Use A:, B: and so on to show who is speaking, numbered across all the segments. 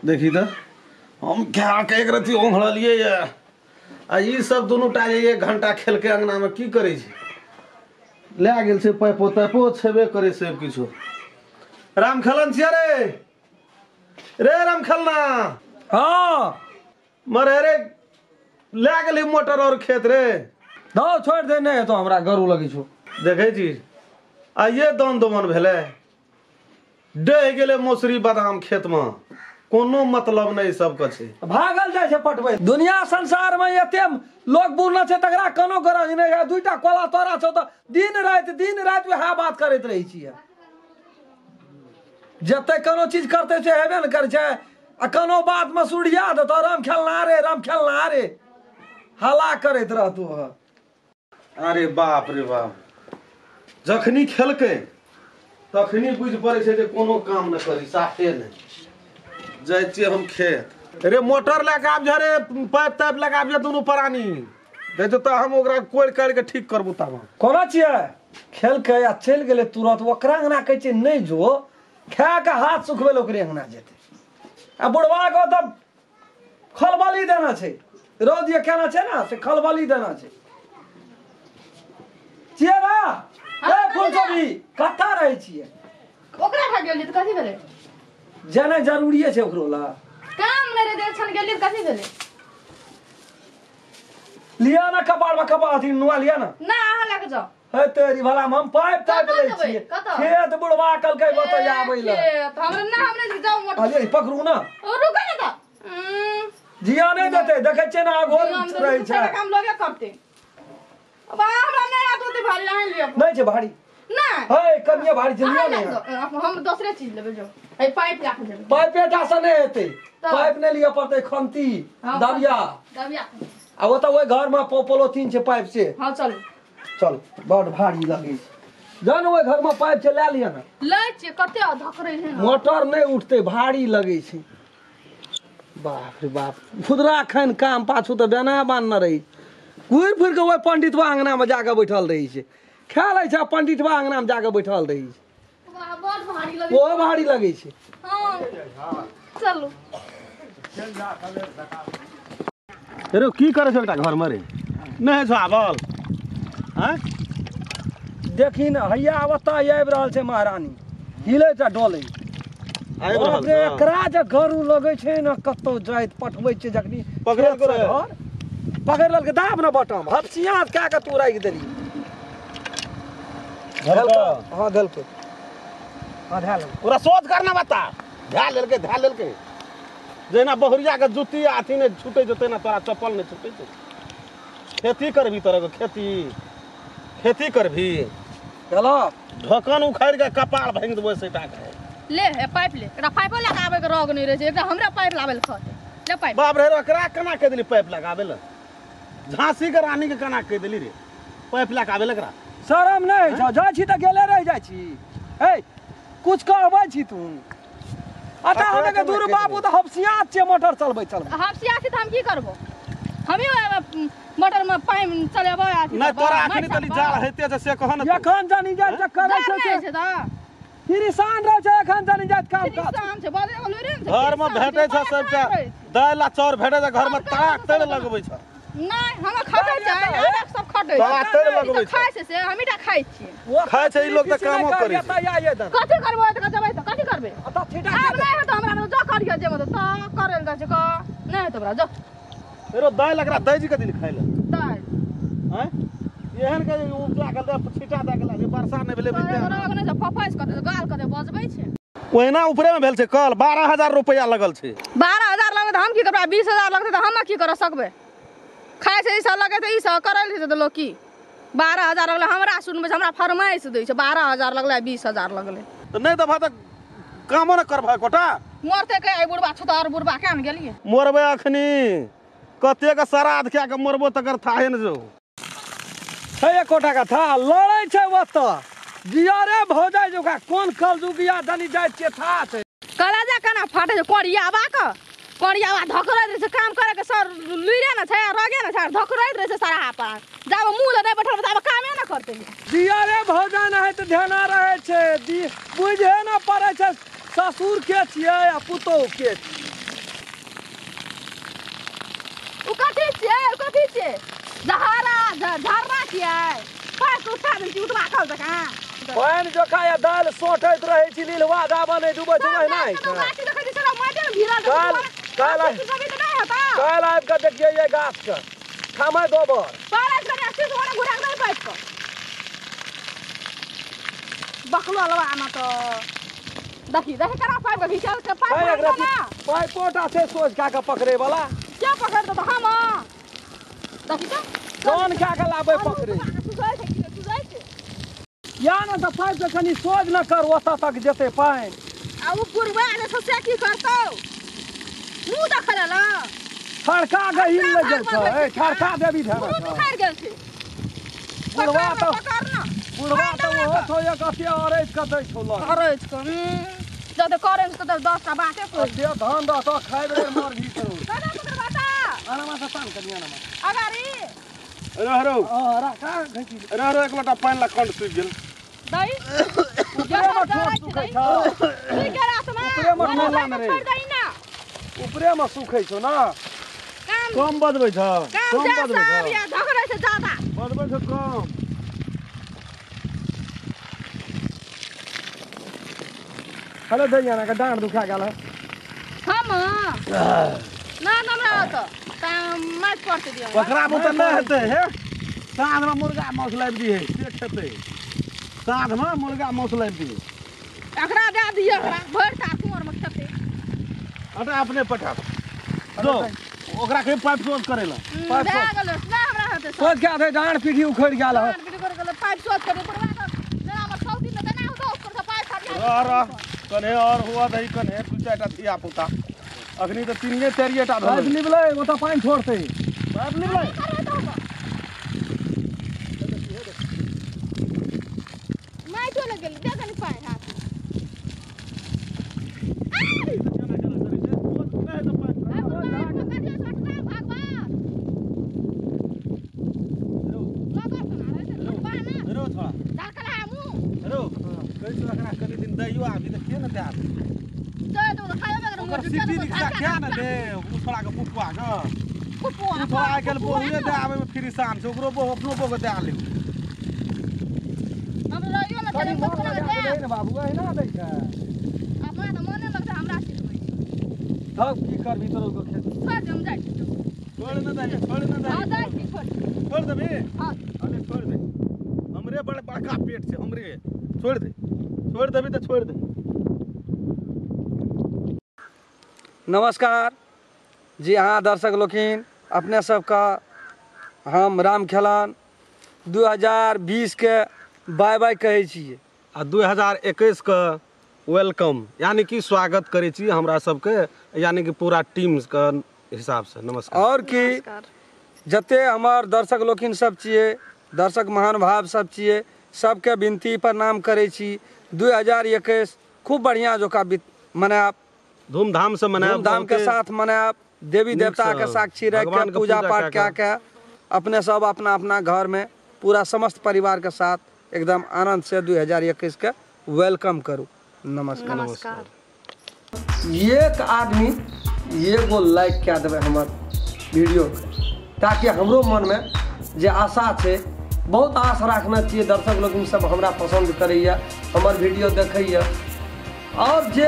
A: देखी तऽ हम खा के एक रत्ती ओंघड़लियै ये आ ई सब दुनू टा जे एक घंटा खेलके अंगना में की करै छै लए गेल छै पाइपो ताइपो छेबे करै सब किछो। राम खेलन छियै रे रे राम खेलना।
B: हाँ
A: मरे रे लए गेली मोटर और खेत रे।
B: दौ छोड़ि दे नहि हेतौ हमरा गरू लगै छौ।
A: देखै छी आइये दान दोमन भेलै डहि गेलै मौसरी बादाम खेतमे कोनो मतलब नहि सबके छै।
B: भागल जाइ छै पटबै। दुनिया संसार में एते लोग बुढ़ना छै तकरा कोनो गरज नहि है। दुईटा कोला तोरा छौ तऽ दिन राति वएह बात करैत रहै छियै। जते कोनो चीज करते छै हेबे ने करै छै आ कोनो बात में सुढ़िया देतौ राम खेलना रे राम खेलना रे हल्ला करैत रहतौ।
A: अरे बाप रे बाप जखनी खेलकै तखनी बुझि पड़ै छै जे कोनो काम नहि करी साफे नहि। जाइ छियै हम खेत रे मोटर लए कऽ आबि जा रे पाइप ताइप लए कऽ आबि जा दुनू प्राणी नहि तऽ हम ओकरा कोड़ि काढ़ि कऽ ठीक करबो तब।
B: कोना छियै खेलकै आ चलि गेलै तुरंत ओकरा अंगना कहै छियै नहि जो खा कऽ हाथ सुखबै लए ओकरे अंगना जेतै। आ बुढ़वा के ओतऽ खलबली देना छै रौद जे केना छै ने से खलबली देना छै। छियै ना ए फूलकोबी कतऽ रहै छियै?
C: ओकरा खा गेलियै तऽ कथी भेलै?
B: जेनाइ जरूरिये छै ओकरो ला।
C: काम नहि रहै देल छन गेलियै कथी भेलै?
B: लिया ना कपार में कपार अथी नुआ लिया ना।
C: ना अहाँ लए कऽ जाउ।
B: हे तेरी भला हम पाइप ताइप लै छियै। खेत बुढ़वा कहलकै बतैया आबै लए।
C: खेत हमरा ना हमरे जाउ मोटर।
B: अरे पकड़ू ना।
C: ओ रुकै ना तऽ।
B: जिया नहि देतै देखै छियै ना अघोर रहै छै।
C: काम लोगे करतै। अब हमरा नहि आत ओते भारी अहाँ लिअ।
B: नहि छै भारी।
C: नहि
B: हे कनिये भारी छै लिअ ने।
C: हम दोसरे चीज लेबै जाउ। हे पाइप राख देबै।
B: पाइपे टा से नहि हेतै। पाइप नहि लिअ पड़तै खंती दबिया
C: दबिया
B: आ ओतऽ ओहि घर में पोलोथीन छै पाइप से।
C: हाँ चल
B: चल बड़ भारी लगै छै। जहन ओहि घर में पाइप छै लए लिअ ने।
C: लै छियै कते धकरै छै ने।
B: मोटर नहि उठतै भारी लगै छै। बाप रे बाप खुदरा खन काम पाछू तऽ बेना बान्हने रहै घुरि फिर के ओहि पंडितवा अंगना में जाके बैठल रहै छै। खा लै छै पंडितवा अंगना में जाके बैठल रहै छै। ओहो भारी लगै छै।
C: चलू
A: रे की करै छै एकटा घर में रे नहि छौ आबल? आँय
B: देखी ने हैया ओतऽ आबि रहल छै महारानी हिलै छै डोलै
A: आबि रहल छै।
B: एकरा जे गरू लगै छै ने कतौ जाइत पठबै छै जखनी
A: पकड़ल
B: पकड़ि लेलकै दाब ने बटम हपसिया कए कऽ तू राखि देली। हाँ देलकै। हाँ धए लेलकै।
A: ओकरा सोच करना बता धए लेलकै धए लेलकै। जहिना बहुरिया के जुत्ती आ अथी नहि छूटै छै तहिना तोरा चप्पल नहि छूटै छै। खेती करबी तोरा खेती खेती करबी
B: चलो
A: ढोकन उखाड़ि के कपार भांगि देबो से टाके।
C: ले हे पाइप ले एकरा पाइपो लगाबै के रोग नहि रहै छै एकरा हमरा पाइप लाबै लए कहतै। ले पाइप।
A: बाप रे एकरा केना कहि देली पाइप लगाबै लए? झांसी के रानी के केना कहि देली रे पाइप लगाबै लए? एकरा
B: शरम नहि होइ छौ? जाइ छी तऽ गेले रहि जाइ छी। हे कुछ कहबै छी तू? अच्छा हम के दूर बाबू तऽ हपसियात छियै मोटर चलबै चलबै।
C: हपसियात छी तऽ हम की करबो? हमही मोटर में पानि चलेबै अथी।
A: नहि तोरा अखनी तनी जाड़ हेते छै से कह ने।
B: एखन जानी जाइ छै करै छै
C: से तऽ
B: फिरिसान रहै छै। एखन जानी जाइत काम काज
C: फिरिसान छै बजै लुरि ने छै।
A: घर में भेटै छै सबटा दालि आ चाउर भेटै छै घर में ताक तैर लगबै छै।
C: नहि हम खटै छै हमरा सब खटै छै
A: तैर लगबै छै
C: खाइ छै से हमही टा खाइ छियै।
A: खाइ छै ई लोग तऽ कामो करै छै।
C: कथी करबै तऽ जेबै तऽ कथी करबै? आब नहि हेतौ हमरा जो करियो जेबै तऽ करै लए जाइ छै कह नहि हेतौ हमरा जो।
A: मेरो दालि एकरा दै जी कथी खाइ लए?
C: दालि
A: आँय एहन के उपजा के दे छिटा दे के लागे वर्षा नहि भेलै।
C: फफैस कते गाल कते बजबै छै।
A: ओहिना ऊपरे में भेल छै कल 12,000 रुपया लगल छै।
C: 12,000 लगै तऽ हम की करबै? 20,000 लगतै तऽ हम की कर सकबै? खाइ छै ई सब लगै तऽ ई सब करै छै तऽ लोक की 12,000 लगलै हमरा सुनबै छै हमरा फरमाइश दै छै 12,000 लगलै 20,000 लगलै
A: तऽ नहि देबह तऽ कामो नहि करबह कोटा।
C: मरतै के एहि बुढ़बा छुतार बुढ़बा केना गेलियै?
A: मरबै अखनी कतेक श्राद्ध कए कऽ मरबो तकर थाहे ने जो
B: छै एकोटा के था लड़ै छै ओतऽ जियरे भऽ जाइ छै ओकरा कोन कलजुगिया दनी जाइ छियै था छै।
C: कलेजा केना फाटै छै कोरियाबा के कोरियाबा धकरैत रहै छै काम करे के सर लुइरे ने छै रगे ने छै धकरैत रहै छै सराहा पर जाब मुँह लए नहि बैठल ताब कामे ने करतै।
B: जियरे भऽ जाइ ने है तऽ ध्यान रहै छै बुझे ने पड़ै छै ससुर के छियै आ पुतोहु के छियै।
C: छियै कथी छियै झहरा झरना छियै पाइप उठा दै छी उठवा खल जकाँ
B: पानि जोका या दालि सोंटैत रहै छी लीलवा दाबा नहि डूबै छै ओहिना होइ छै।
C: गाछी देखै छी साला माटि मे भिरल
B: काल्हि काल्हि काल्हि आबि कऽ देखियै ये गाछके खामै गोबर
C: बकलो लवा ना तो देखी देखी करा पाइप के घिचल के पाइप ना
B: पाइपोटा छै सोच का के पकड़े वाला
C: क्या पकड़ दो हम देखी तो
B: कौन का के लाबै पकड़े या ना तो पाइप के कनी सोच न कर ओतऽ तक जेतै पानि
C: आ उ पुरवा जे छै से की करतौ मुंह देखल ल
B: ठड़का गहिल लग गेल छै ए ठड़का देबी ध्यान
C: मुंह उखाड़ गेल छै
B: बुढ़वा तो
C: पकड़ना
B: बुढ़वा तो ओहो छौ एक अथी अरैज के दै छौ लग
C: अरैज के जब तो करें तो 10 टा बाटे को
B: से धान रहतो खाइ बेर मर भी छौ
C: कना पकड़ बाटा
B: आनामा से तान कनी आनामा
C: अगारी
A: रह रहो
B: हां राखा घची
A: रह रहो एक लोटा पानि ला कंड सूखि गेल
C: दई
B: उपरे में ठोक सुखै छौ
C: सुखि गेल आसमा
B: उपरे में ठोला में रे
C: छोड़ दई ना
B: उपरे में सुखै छौ ना
A: कम बजबै छौ
C: कम बजबै छौ या झगड़ै छै ज्यादा
A: बजबै छौ कम
B: हेलो दैया ना के डाँड़ दुखा गेल है
C: हम ना हमरा त माछ पड़ते दियो
A: ओकरा बुते नहि हेतै हे साँझ में मुर्गा मांस लाबि दिहे से खेतै साँझ में मुर्गा मांस लाबि दिहे
C: एकरा दे दियो एकरा भरि साल कुंवर में खेतै
A: अरे अपने पठा दो ओकरा के पाइप सोच करेला
B: पाइप
C: दे गेल ना हमरा हेतै
B: सोच के आधे डाँड़ पीढ़ी उखड़ गेल है
C: डाँड़ पीढ़ी उखड़ गेल पाइप सोच करे परवा त ना हमर सौती में त ना होतो ओकर से पाइप फाट
A: रह रह कन्हे और हुआ दही कन्हे दू चारिटा धिया पुता अखनी तऽ तीनिये चारिये टा
B: पाइप लिबलै ओतऽ पानि छोड़तै
A: पाइप लिबलै
C: माइटो लग गेल दे कनी पानि हाथ
A: सिटी रिक्शा क्या न दे उ छोड़ा के पुपुआ के पुपुआ छोड़ा आइ काल्हि बहुए दे आबै में फ्री शाम छै ओकरो बहु अपनो बहु के दे आलियो
C: हम रहियो न चले पुपुआ के दे
B: ने बाबू एहिना दै छै
C: अपना त मने लगतै हमरा सिखबै छै
B: तब की करबी तोरो के खेत
C: छोड़ दे हम जाइ छी
A: छोड़ न दे छोड़ न दे
C: हां जाइ छी छोड़
A: छोड़ देबी
C: हां
A: अरे छोड़ दे हमरे बड़ बड़का पेट छै हमरे छोड़ दे छोड़ देबी त छोड़ दे।
B: नमस्कार जी हाँ दर्शक लोकिन अपने सबका हम राम खेलान 2020 के बाय बाय कहै छियै
A: आ 2021 के welcome यानी कि स्वागत करै छी हमरा सबके यानी कि पूरा टीम के हिसाब से नमस्कार।
B: और की जते हमर दर्शक लोकिन सब छियै दर्शक महानुभाव सब छियै सबके विनती प्रणाम करै छी 2021 खूब बढ़िया जोका मनायब
A: धूमधाम से मनायब
B: धूमधाम के साथ मनायब देवी देवता के साक्षी रह के पूजा पाठ कए के अपने सब अपना अपना घर में पूरा समस्त परिवार के साथ एकदम आनंद से 2021 के welcome करू। नमस्कार
C: नमस्कार।
B: एक आदमी एगो लाइक कए देबै हमर वीडियो ताकि हमरो मन में जे आशा छै बहुत आश राखने छियै दर्शक लोकिन सब हमरा पसंद करैया हमर वीडियो देखैया और जे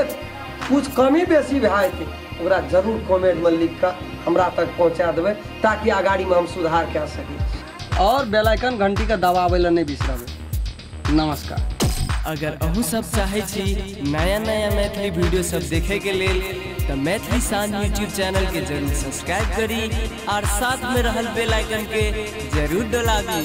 B: कुछ कमी बेसी भए जेतै ओकरा जरूर कमेंटमे लिख कऽ हमरा तक पहुँचा देबै ताकि अगाड़ीमे हम सुधार कए सकी और बेल आइकन घंटीके दबाबै लए नहि बिसरबै। नमस्कार।
D: अगर अहूँ सब चाहै छी नया नया मैथिली वीडियो सब देखे के लेल तो मैथिली शान यूट्यूब चैनल के जरूर सब्सक्राइब करी और साथ में रहल बेल आइकन के जरूर दबाबी।